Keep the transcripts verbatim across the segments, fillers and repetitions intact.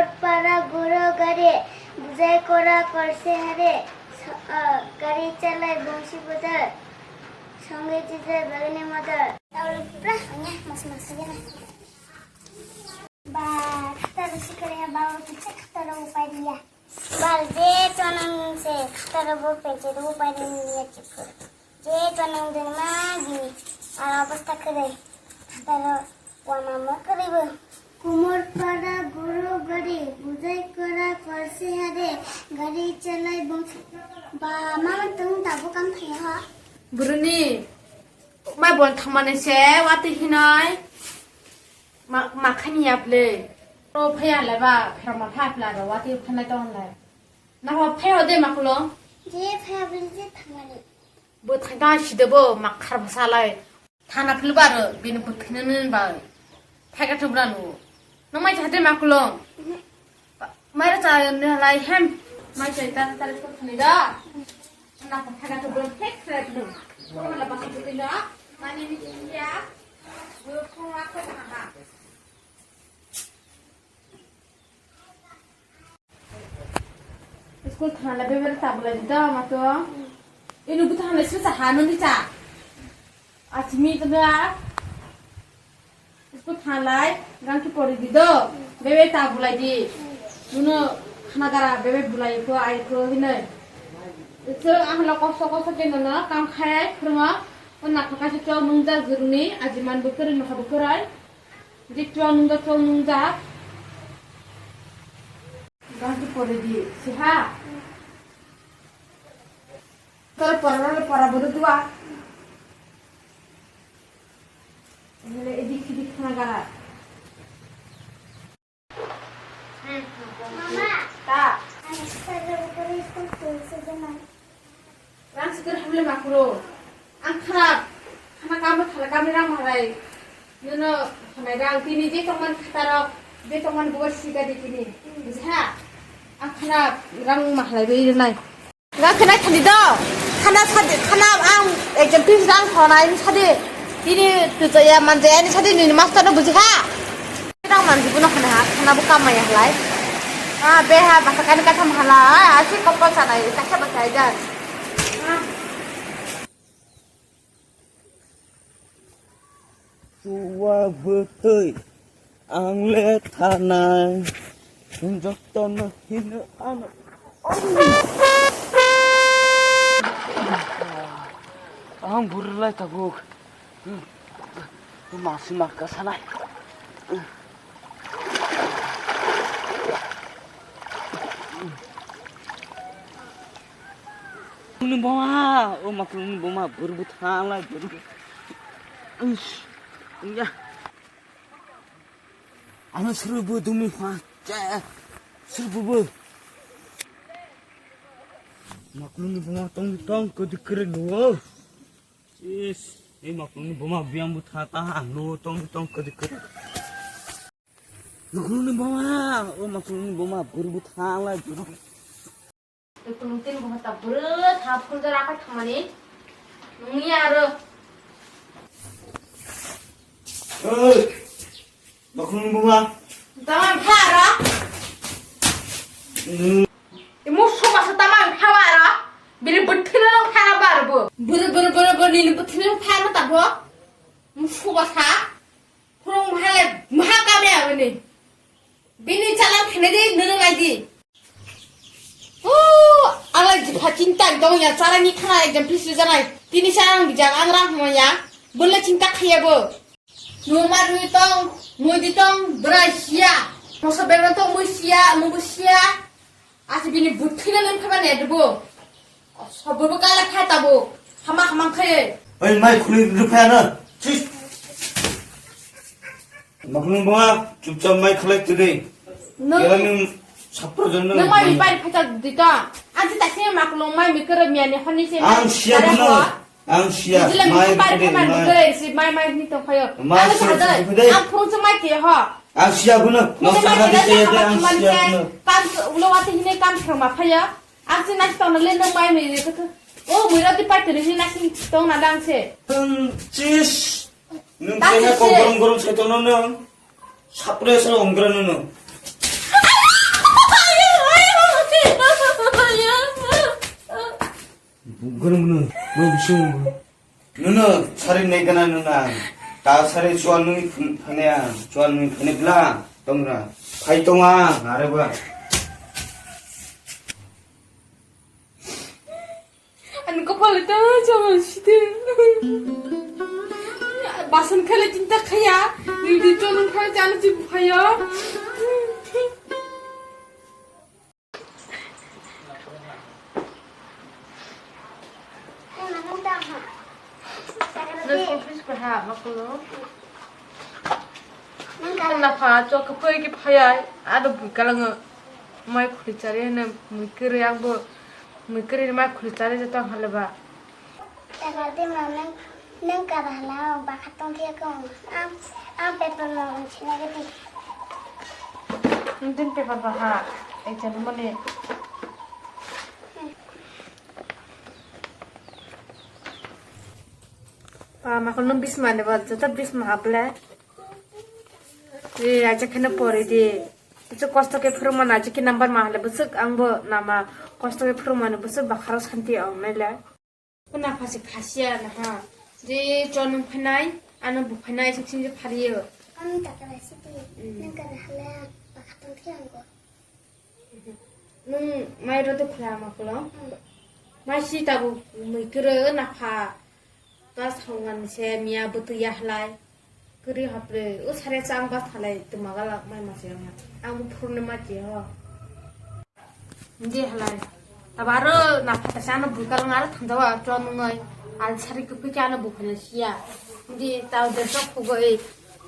Para guru gari, bujai kora korse hare, so-, ah, gari chalai bongsi bodol, songe jijai bagini modol. Taule pura hanya mas mas aja na. Ba, khatar sikare ba, kicha khatar upai dia. Bal je tonang se khatar bo peche do upai dia chikko. Je tonang dun ma di, ala obostha kere. Khatar wama mo kere bo. Kumor para guru gari, bujai kora korse hare, gari chalai bong. Ba, mama tung tabo kam thaya ha. Buruni, mai bon thangmani se, wati hinai. Ma, ma khani yaple. Ro phaya le ba, phera ma pha pla ro, wati phanai ton le. Na ho phaya de makulo. Je phaya bli je thangmani. Bo thangta side bo makhar bwsa lai. Thana philbaro bini bwthwinani ba. Thaika thubra nu. Nang mai chate makulong. Mai ra cha ni lai hem. Mai chai ta ta ko thani da. Na ko thaika thubra thek thek nu. Ko la ba ko thani da. Mani ni ya. Bo ko wa ko ha. School thana le bebere tabulai di da ma to. Inu buta hana sisa hanu di cha. Achimi to da. School thana lai gangki pori di do. Bebe tabulai di. Nuno khana gara bebe bulai ko ai ko hinai. Itu ahla koso koso ke nono kam khai phrungo. Ko na phaka se chok nung ja guruni ajiman bukurai maha bukurai. Di chok nung ja chok nung ja. Ganti pore di, siha. Tor pora, pora bodo dua. Hele edik sidik khana gara. Mama. Ta. Ang sa ga ko ri ko to se jana. Rang sikir hamle makuro. Ang kharap. Khana kamle khala kamle rang maharai. Nono khanai rang tini je tongman khatarok. Je tongman bubar sika di tini. Bujiha? Ang kharap rang maharai bai nai. Rang khanai khani do. Khana sadi, khana ang exam fees rang khonai ni sadi. Tini tu jaya man jaya ni sadi nini master no bujiha? Rang manji buno khana ha, khana bo kamaya halai. Ah, beha basa kani katham hala, ah, asi kopol sanai, kasa basa jan. Ah. Chuwa bwtwi ang le thanai, jotono hino ano. Ang burlai tabuk. Masi maka sanai. Ni boma, o maklum ni boma, burbu thanglai, burbu. Uish, ya. Ano serbu dumi ha, che, serbu bu. Maklum ni boma tong tong kedi kere lo. Is, e maklum ni boma biang bu tha ta ha lo tong tong kedi kere. Maklum ni boma, o maklum ni boma, burbu thanglai, burbu. Kulung tin boma ta buru tha phunjara ka thamani. Nungni aro. Oi, maklum ni boma. Tamam phara. Imu soba sa tamang khawa ra. Bini bwthwino nang phara bar bo. Bur bur bur bur nini bwthwino nang phara ta bo. Imu soba sa. Khurung mahalai maha kame abini. Bini chalang khane di nunu lai di. O, ala jipha chinta dong ya, chalang ni khana ekdom pis janai. Tini chalang bijak ang rang hama ya. Bole chinta khaya bo. Numa rwi tong, mui di tong, bwrai sia. Moso begra tong mui sia, mubu sia. Asi bini buthina nang khaba ne dubo. Sobo bo kala kha tabo. Hama hama khaye. Oi, mai khuli rupha na. Chis. Maklum boma, chupchap mai khalai tiri. No. Kela nung sapra jon no. Nang mai pai phacha dita. Anti ta se maklum mai mi kere miani honi se. Ang sia dara buno. Ho. Ang sia, bijila mai mi pai pede, phaman mai. Bukere si mai mai ni tong phayo. Mai ang sia, sa dai. Ang phung se mai ke ho. Ang sia buno. Phung se mai ke ang sia buno. Kam ulo wati hine kam thang ma phaya. Ang se nasi tong le nang mai mi ko. O mui rati pai tiri hine nasi tong na dang se. Chis. Nung kaya ko gorom gorom sai tong no nung. Sapre sa onggra no nung. Gurung gurung, gurung bising. Nuno sari nei gana nuna. Ta sari chuan nui phanaya, chuan nui phane bla tongra. Phai tonga, are ba. Ani kopal ta jama sidi. Basan khala chinta khaya. Nidi chonung khala chana chi phaya. Nang office pa ha, makulo. Nang ka- Nang na pha, chok ka poi ki phaya, ado bui kalango. Mai khuli chari na, mui kiri ang bo, mui kiri mai khuli chari jatang haleba. Takardi ma nang, nang kara hala bakha tong thia kong. Ang, ang paper ma ang china gati. Nang din paper ba ha, exam mo ni. Pa, ma kono bisma ni bal, jota bisma aple. Re, aja khana pori di. Kichu kosto ke phuru mana, aja ki number ma hale busuk, ang bo nama kosto ke phuru mana busuk, bakharo santi ang mele. Kuna phasi khasiya na ha. Je chonung phanai, ano bu phanai, sik sing je phariyo. Ang takara siti, Mm. nang kana hala bakha tong thia ang ko. Nwng mai rw dukhu lama kwlwng? Mai si tabuk mui kwrwi napha. Bas thongan se miya bwtwi ya halai. Kwrwi hapre o sare chang bas halai twma galak mai masa yang. Ang bo phurne ma je ho. Ndi halai. Tabaro napha ta sana bukal ngara thandawa chon ngai. Al sari kwpwi khe ano bukhana siya. Ndi tau de sok phugoi.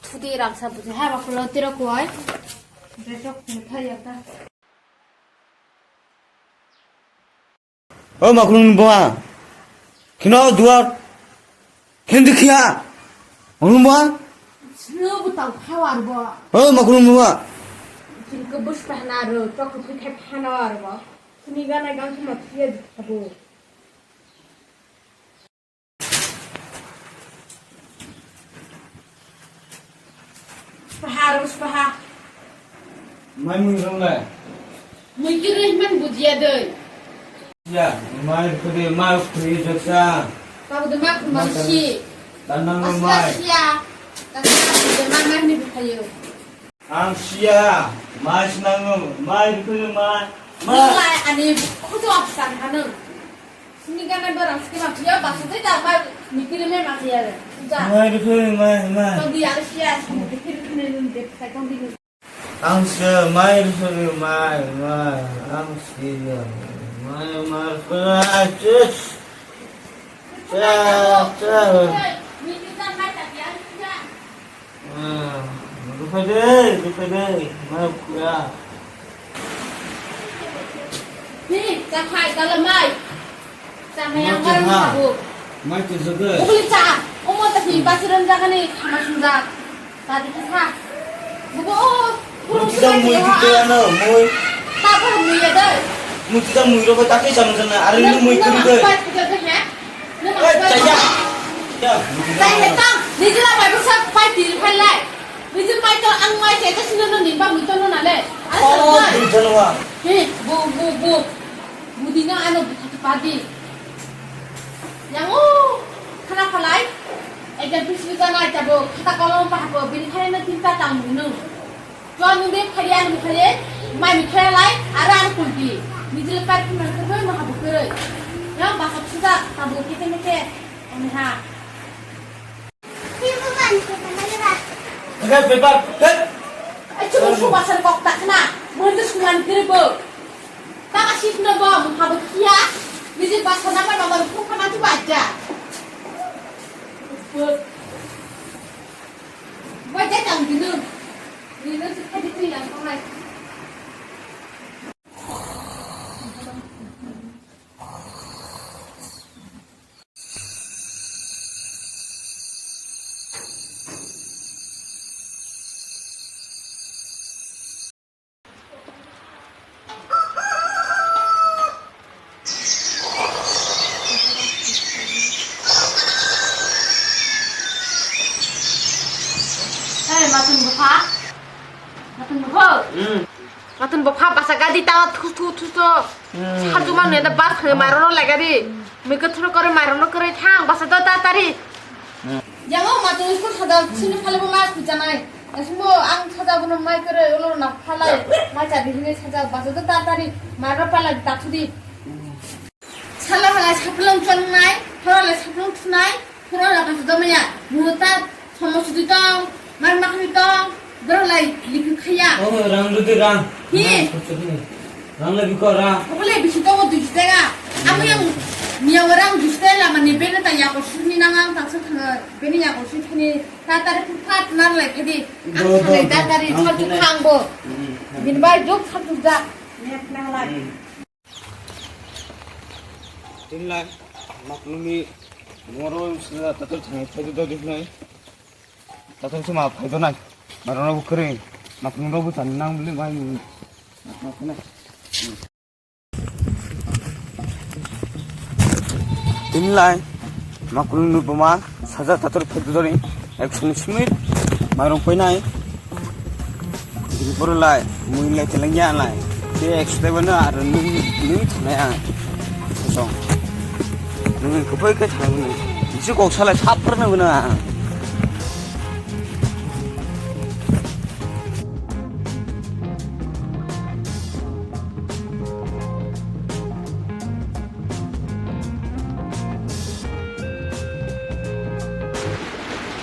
Thudi raksa buji ha baklo tiro koi. O makhulungni buma. Kheno duar. Khendi khiya. Makhulungni buma. Sino bu tau khawar bo. O makhulungni buma. Sini ke bus pahna ro, tok ke phai phana war bo. Sini gana gang thuma khiya di khabo. Paha, harus paha. Mai mui rong lai. Mui kiri man bujiya doi. Ya, mai kiri mai kiri jaksa. Kau de mak mansi. Tanang mai. Asia. Tanang mai ni bukayo. Ang siya, mai sinango, mai rikui mai, mai. Nilai ani khujo apsan hanung. Sini gana barang sini ma biya basu de ta mai mikiri me ma biya re. Ja. Mai rikui mai, mai. Tong di ari siya, sini mikiri kene nun de sai tong di nun. Ang siya, mai rikui mai, mai. Ang siya, mai, mai rikui mai, sis. Cha, cha. Mikiri ta mai ta biya re ja. Ah, rukha de, rukha de, mai khuya. Ni, cha khai, cha la mai. Cha mai ang barang sabu. Mai tu jaga. Ubuli cha, omo ta hi basiran jaga ni khama sunja. Ta di kha. Bubu, oh, kurung. Muti jang mui di tu ano, mui. Ta bar mui ya dai. Muti jang mui ro ba ta kai jang jang na, are ni mui kuri dai. Nang Eh, apa? Chaya. Ya. Chaya tang. Nijila bai bwsa pai til phalai. Nijil pai to ang mai chaya sino no nimba mui to no nale. Ang Oh, sanai. Dil janwa. He, bu, bu, bu. Budino ano buthati padi. Yang o khana phalai. Ekta bisri janai tabo khata kolom pahabo bini khaina tinta tang mino. Chua nung de phariya nung phariya, mai mi khe lai, ara ang kulti. Nijil par khum nang khum ma habu kwrwi. Yang basa khuja, tabu kete mete, ani ha. Paper, paper, paper. Ai, chubu chuba san kok tak na, mun de suman kiri bo. Taka sit no bo, mun habu kia. Nijil basa na pa nomor khum khana tu baja. Baja tang dinu. Dinu tu kadi tu yang kau lai. Hey, matun bupha. Matun bupha. Hmm. Matun bupha basa gadi tawa thu thu thu thu. Hmm. Satu mana ada bas kena maro lo lagi di. Mui kwthwrwk kore mairokno kwrwi thang, basa do tatari. Yango ma tong school saja sini phale bo ma khujanai. Asmo ang saja bono mai kwrwi ulo na phalai. Ma cha bihini saja basa do tatari. Mairok pala tathudi. Salo halai saplong chongnai, horolai saplong thunai. Pura la pasu domaya, muta somo sudi tong, mar makhni tong, bro lai lipi khaya. Oh, rang rudi rang. Hi? Rang le biko rang. Obo le bisi tongo dui taka. Amo yang niya orang dui taka la mani bene ta ya ko suni nang ang ta sa thang bene ya ko suni thani ta ta re phat nar lai khadi. Do, do, do. Ta ta re chol tu khang bo. Bin bai jok thang tu ja. Nek nang lai. Tinlai, maklumi moro sida tatar thani phai do diknai. Tatar sima phai do nai. Marona bu kre, maklum robu tan nang bili mai. Tinlai, maklum nu buma. Saja tator phedudori, ekso ni simi mairung painai. Bini poro lai, mui lai telengya lai. Te ekso tei bono aro nung, nung thanai ang. Kosong. Nung kufui khe thanai bono. Bisi kok salai sap phar nang bono ang.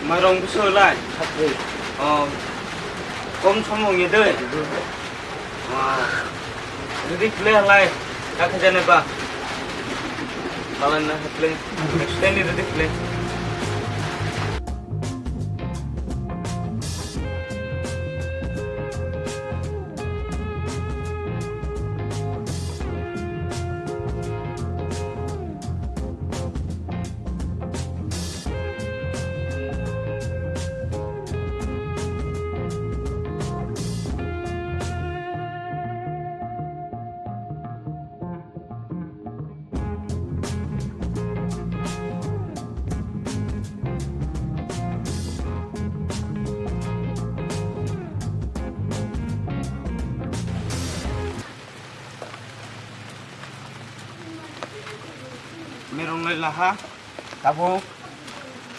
Mairong buso lai. Sakri. Oh. Kom somo nge dei. Ah. Ready play lai. Kakhe jane ba. Palan na play. Extend ready play. Merong lai laha, tabuk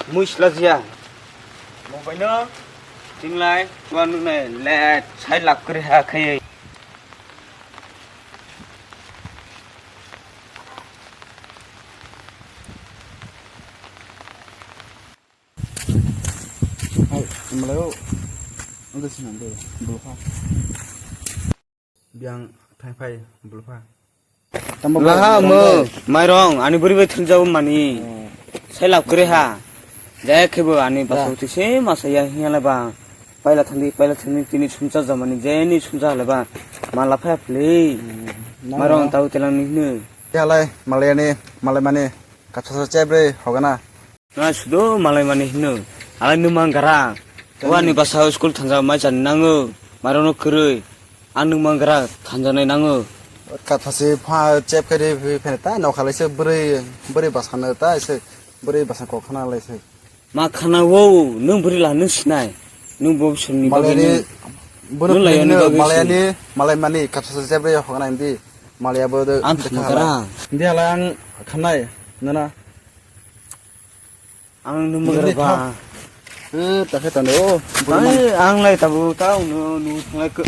mui sila jia. Mobile no tinlai, tuan nunai let, sai lap kere ha khai. Hai, malayo. Ang kasi nang deh, belum ha. Biang phai phai belpha. Tamo Laha bai mo, mairong, ani buri bai thunjao mani. Oh. Sai lab kre ha. Jaya khebo ani Da. Basao tise masa ya hiya le ba. Paila thandi, paila thandi tini sumcha jamani, jeni sumcha le ba. Mala phai phle. Hmm. Mairong Nang tau telang ni hnu. Yalai, malayani, malaimani, kathasa chebre, hogana. Na sudo malai mani hino. Alai nwmang gara. Wani basa school thanja mai chan nango. Marono kwrwi. Ang nwmang gara thanjanai nango. Kathasi pha chep kari phi phene ta nokhalai se bwrwi, bwrwi basana ta se bwrwi basa kok khana lai se. Ma khana wo, nwng bwrwi la nwng sinai. Nwng bo sumni bagwi Malayani, nwng. Bono Nwng layani philini bagwi Malayani, si. Malai mani kathasa chep re hokna indi. Malaya bo de Ang dekha thangma hala. Gara. Indi hala ang khanai, nana. Ang nwng Nini magra ba. Tha-, eh, ta khe tano, oh, buru Ai, man. Ang lai tabu ta, no, no, thanglai ko.